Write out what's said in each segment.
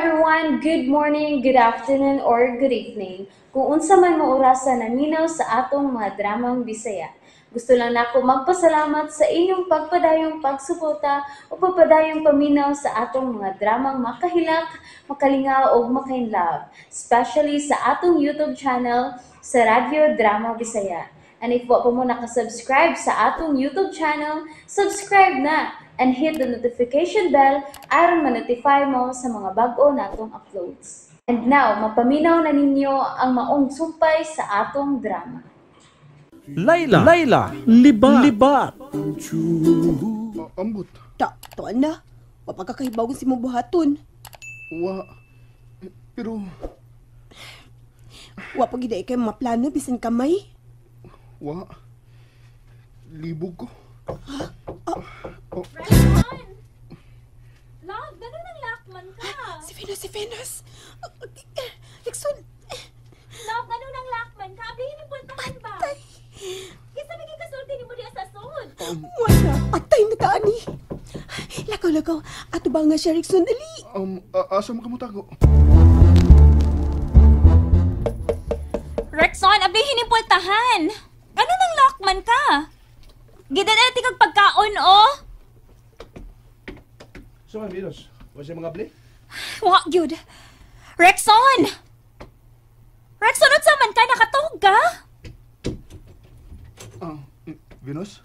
Everyone! Good morning, good afternoon, or good evening. Kung unsa man mo orasa naminaw sa atong mga dramang Bisaya. Gusto lang nako magpasalamat sa inyong pagpadayong pagsuporta o pagpadayong paminaw sa atong mga dramang makahilak, makalingaw ug makainlove, especially sa atong YouTube channel sa Radyo Drama Bisaya. And if wa pa mo nakasubscribe sa atong YouTube channel, subscribe na and hit the notification bell aron ma-notify mo sa mga bag-o natong uploads. And now, mapaminaw na ninyo ang maong sumpay sa atong drama. Laila, Laila, Libat, Libat. Ambot. Ta, tuan na. Wapagkakahibaw si mong buhaton. Wa. Pero Wa pa gid kay mga plano bisan kamay. Wa. Libog ko. Oh. Love, ganun ang lakman ka. Si Venus, si Venus. Lexon. Love, ganun ang lakman ka. Ablihin yung pultahan ba? Kisa may kasulti ni mo diya sa sud. Wala. Patay na ta, ani. Lakaw, lakaw. Ato ba nga siya, Rexon? Dali. Asa mo ka mo tago? Rexon, ablihin yung pultahan. Ganun ang lakman ka. Gidala natin kag pagkaon, oh. So, man, Venus, wa siya mga bli? Wa, gyud. Rexon! Rexon, unsa man ka? Nakatuog ka? Venus?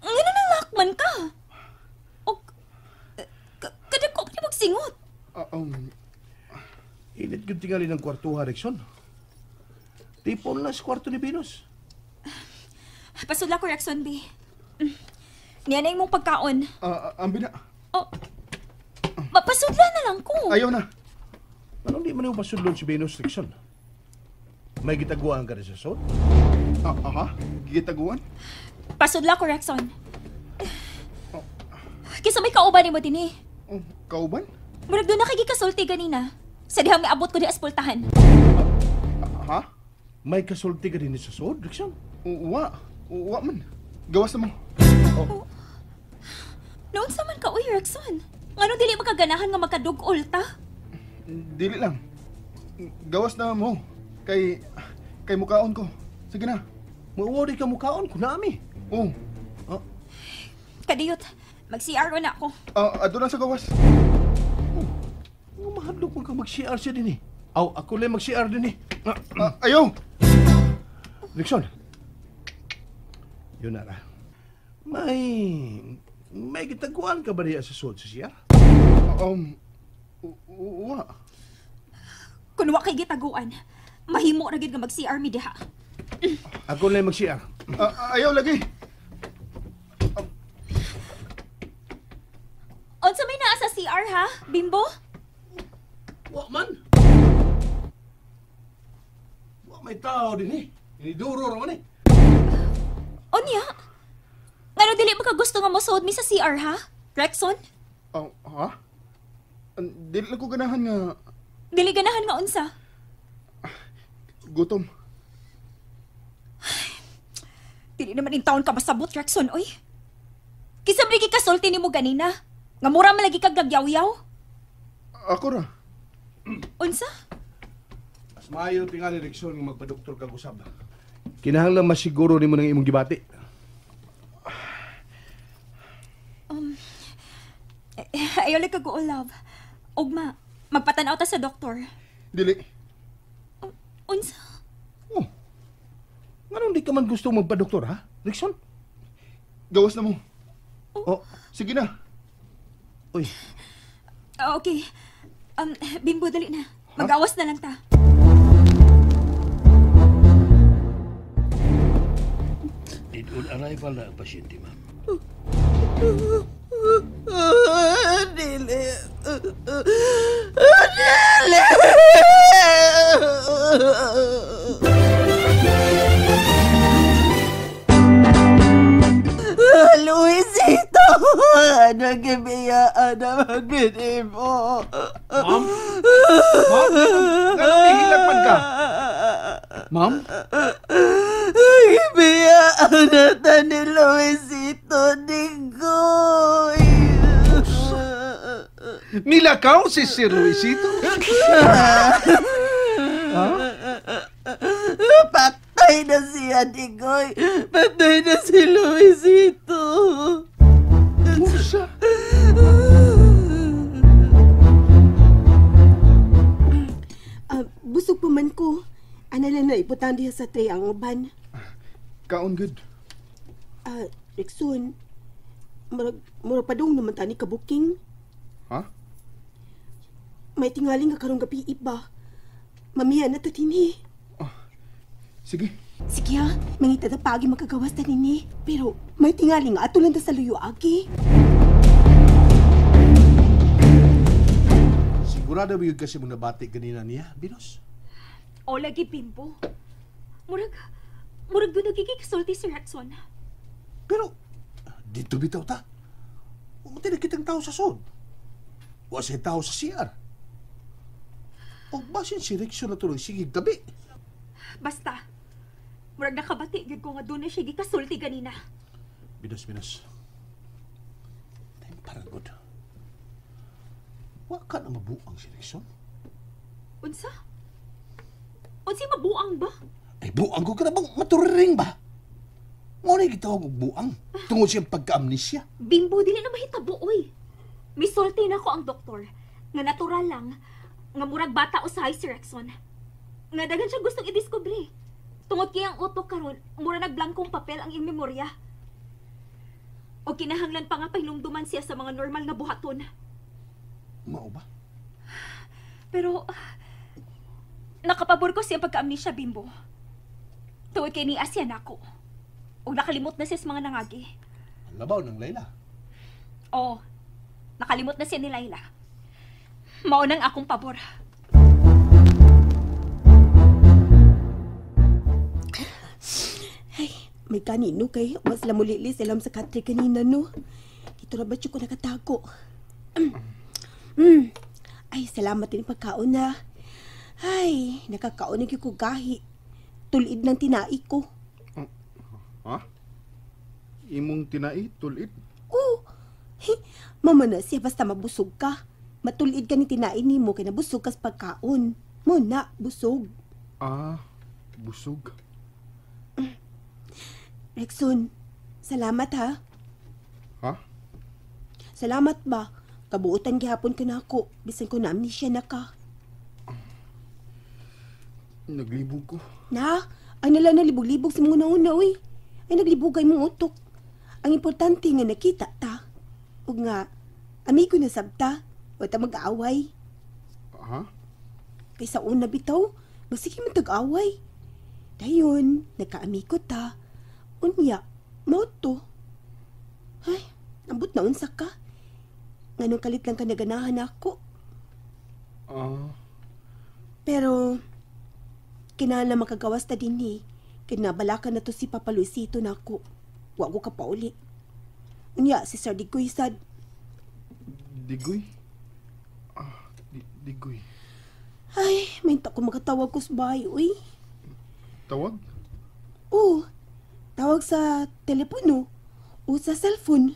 Ngano nang lakman ka? O, kadako pa ni magsingot. Init gyud tingali ng kwartuha, Rexon. Tipon lang sa kwarto ni Venus. Pasudla ko, Rexon, B. Niya na yung mong pagkaon. Ambi na. Oh, mapasudla na lang ko. Ayaw na. Anong di man yung pasudlon si Venus, Rexon? May gitaguan ka rin sa sod? Aha? Gitaguan? Pasudla ko, Rexon. Kisa may kauban ni mo din eh. Oh, kauban? Murag doon na kay gikasulti ganina. Sa dihang miabot ko di aspultahan. Ha? May kasulti ka din sa sod, Rexon? Wa. Wa man. Gawas na mo. Oh. Noon sa man ka, uy, Rexon. Ngano dili makaganahan nga makadugol ta? Dili lang. Gawas na mo. Kay mukaon ko. Sige na. Mauwari ka mukaon ko nami. Oh. Oh. Kadiyot, mag-CR na ako. Ado na sa gawas. Oh. Mahadlok man ka mag-CR siya din eh. Aw, ako lang mag-CR din eh. Ayaw! Rexon. Yun na ra. May gitaguan ka ba niya sa sud sa CR? Wa. Kun wa kay gitaguan, mahimo ra gid nga mag-CR mi diha. Ako lang mag-CR. Ayaw lagi. Unsa may naa sa CR ha, Bimbo? Wa man. Wa may tao din eh. Iniduro ra man eh. Unya? Ngano dili mo ka gusto nga mosuod mi sa CR ha? Rexon? Ha? Dili lang ko ganahan nga... Dili ganahan nga unsa? Gutom. Dili naman in taon ka masabot, Rexon, oy. Kisa brigi kasulti nimo ganina. Nga mura man lagi kag gagyaw-yaw. Ako ra. Unsa? Mas maayo tingali, Rexon, nga magpadoktor kag usab. Kinahanglan masiguro nimo ng imong gibati. Ayaw lang kag love. Ugma, magpatanaw ta sa doktor. Dili. Unsa? Oh. Nganong di ka man gusto magpadoktor, ha? Rexon? Gawas na mo. Oh. Sige na. Uy. Okay. Bimbo, dali na. Magawas na lang ta. Did on arrival na ang pasyente, ma'am. Dili. Dili! Luisito! Nagibiyaan na magbinimo. Ma'am? Ma'am? Ganun hihilak man ka? Ma'am? Nagibiyaan na ta ni Luisito Digoy. Nilakaw si Sir Luisito? Ha? Patay na siya, Digoy. Patay na si Luisito. Musa? Busog pa man ko. Ana lang na iputang diha sa tray ang uban. Kaon good. Rexon, murag padung naman tani ka booking. Ha? May tingali nga karong gabi iba. Mamiya na ta dinhi. Sige. Sige ha, mangita ta paagi makagawas ta nini. Pero may tingali nga ato lang ta sa luyo agi. Sigurado ba yun kasi mong nabati ganina niya, Venus? O lagi, Bimbo. Murag doon nagigikasulti si Rexon. Pero, dito bitaw ta. Umati na kitang tao sa sod. Wa siya tao sa CR. O basin si Rexon na tuloy sige gabi. Basta, murag nakabati gyud ko nga doon na siya gikasulti ganina. Venus, Venus. Time para good. Wa ka na mabuang si Rexon. Unsa? Unsa mabuang ba? Ay, buang ko ka na bang maturiring ba? Ngunay gitawag og buang. Tungod siyang pagka-amnesia. Bimbo, dili na mahitabo, oy. Misulti na ko ang doktor. Nga natural lang, nga murag bata usahay si Rexon. Nga daghan siya gustong idiskubre. Tungod kay ang utok karon, mura nagblankong papel ang iyang memorya. O kinahanglan pa nga pahinumduman siya sa mga normal nga buhaton. Mao ba? Pero, nakapabor ko siya pagka-amnesia, Bimbo. Tungod kay niya siya nako. O nakalimot na siya sa mga nangagi. Ang labaw ng Layla. Oo. Nakalimot na siya ni Layla. Maunang akong pabor. Ay, may kanino kay. Was la mulili silam sa katri kanina, no? Ito na ba siya ko nakatago? Ay, salamat din pagkaon na. Ay, nakakaon na ko gahi. Tulid ng tinai ko. Ha? Imong tinai, tulid? Oo. Hey, mama na siya, basta mabusog ka. Matulid ka ni tinai nimo kay nabusog kas pagkaon. Muna, busog. Ah, busog. Rexon, salamat ha. Ha? Salamat ba? Kabuotan gihapon ka na ako. Bisan ko na amnesia na ka. Naglibog ko. Na? Ay nala nalibog-libog sa mga una-una, uy. Ay naglibog ay mong utok. Ang importante nga nakita ta. Ug nga, amigo na sabta. O ta mag-aaway. Ha? Kaysa una bitaw, magsige man tag-away. Dayon, nagkaamigo ta. Unya, mao to. Ay, ambot na unsa ka. Nganong kalit lang ka naganahan ako. Pero, kinahanglan makagawas ta dinhi. Kinabalakan na to si Papa Luisito na ako. Wa ko ka pauli. Unya, si Sir Digoy sad. Digoy? Digoy. Ay, may ko makatawag ko sa bahay, uy. Tawag? Oo. Tawag sa telepono o sa cellphone.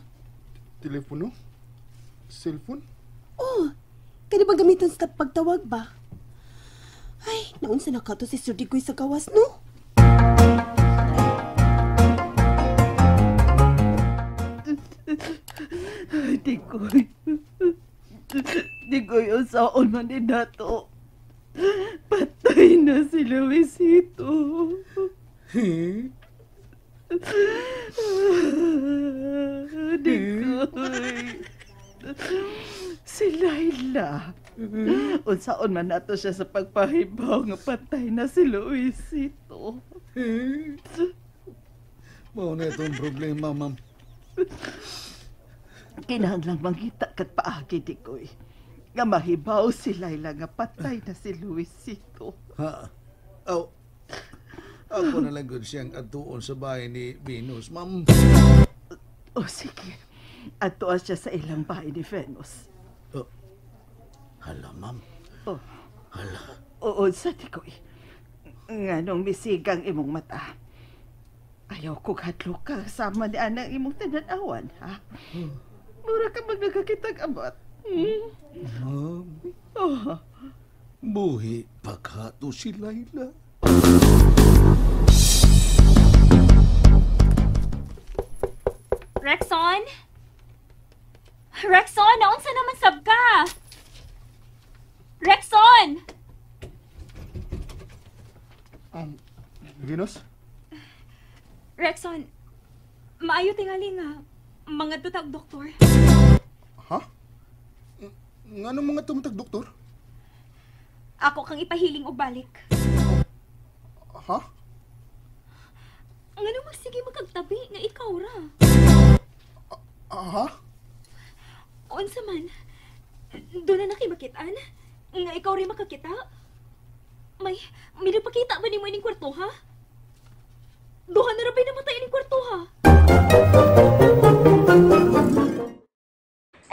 Telepono? Cellphone? Oo. Kani bang gamiton sa pagtawag ba? Ay, naunsa na ka to si Sir Digoy sa gawas, no? Ay, Digoy. Digoy, unsaon man din nato. Patay na si Luisito. Digoy. Si Layla. Unsaon man nato siya sa pagpahibaw nga patay na si Luisito. Mao na itong problema, ma'am. Kinahanglang mangita kat paagi, Digoy. Nga mahibaw si Layla nga patay na si Luisito. Ha? Oh, ako na lang gud siyang atuon sa bahay ni Venus, ma'am. Oh, sige. Atuan siya sa ilang bahay ni Venus. Oh. Hala, ma'am. Oh. Hala. Oo, sa Digoy. Nga nung misigang imong mata. Ayaw ko hadlok ka sama ni anang imong tinanawan, ha? Mura ka mag nagkakitag abat. Ma'am, Oh. buhi pa kato si Laila. Rexon? Rexon, naunsa naman sab ka? Rexon! Venus? Rexon, maayo tingali nga mga tutag doktor. Ha? Ngano mga tumatag doktor? Ako kang ipahiling og balik. Ha? Ngano magsige makagtabi nga ikaw ra? Ha? Unsa man? Doon na nakimakitaan? Nga ikaw rin makakita? May nagpakita ba nimo ining kwarto, ha? Duha na ra ba'y namatay ining kwarto, ha?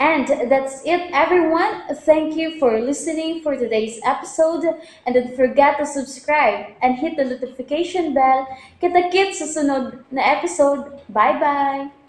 And that's it, everyone. Thank you for listening for today's episode. And don't forget to subscribe and hit the notification bell. Kita-kits sa sunod na episode. Bye-bye!